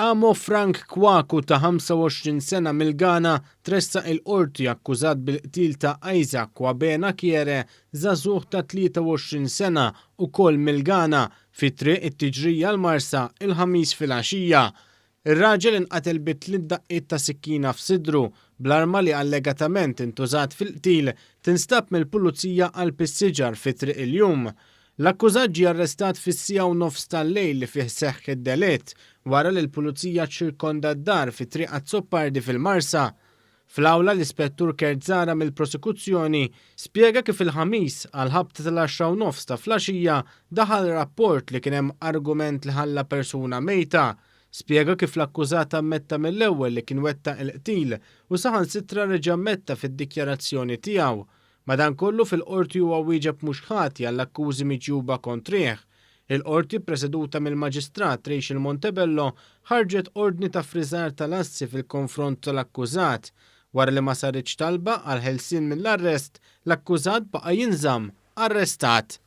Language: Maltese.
Amo Frank Kwaku ta' 25 sena mill-Ghana tressaq il-Qorti akkużat bil-qtil ta' Isaac Kwabena Kiere, żagħżugħ ta' 23 sena ukoll mill-Ghana, fi Triq it-Tiġrija l-Marsa il-Ħamis filgħaxija. Ir-raġel inqatel bi tliet daqqiet ta' sikkina f'sidru, bl-arma li allegatament intużat fil-qtil tinstab mill-Pulizija qalb is-siġar fi Triq il-Jum. L-akkużat ġie arrestat fis-siegħa u nofs tal-lejl li fih seħħ id-delitt, wara li l-Pulizija ċċirkonda d-dar fi Triq Azzopardi fil-Marsa. Fl-awla l-Ispettur Kurt Zahra mill-Prosekuzzjoni spjega kif il-Ħamis għall-ħabta tal-għaxra u nofs ta' flaxija daħal rapport li kien hemm argument li ħalla persuna mejta. Spjega kif l-akkużat ammetta mill-ewwel li kien wettaq il-qtil u saħansitra reġa' ammetta fid-dikjarazzjoni tiegħu. Madankollu fil-Qorti huwa wieġeb mhux ħati għall-akkużi miġjuba kontrih. Il-Qorti ppreseduta mill-Maġistrat Rachel Montebello ħarġet ordni ta' ffriżar tal-assi fil-konfront tal-akkużat. Wara li ma saritx talba għall-ħelsien mill-arrest, l-akkużat baqa' jinżamm arrestat.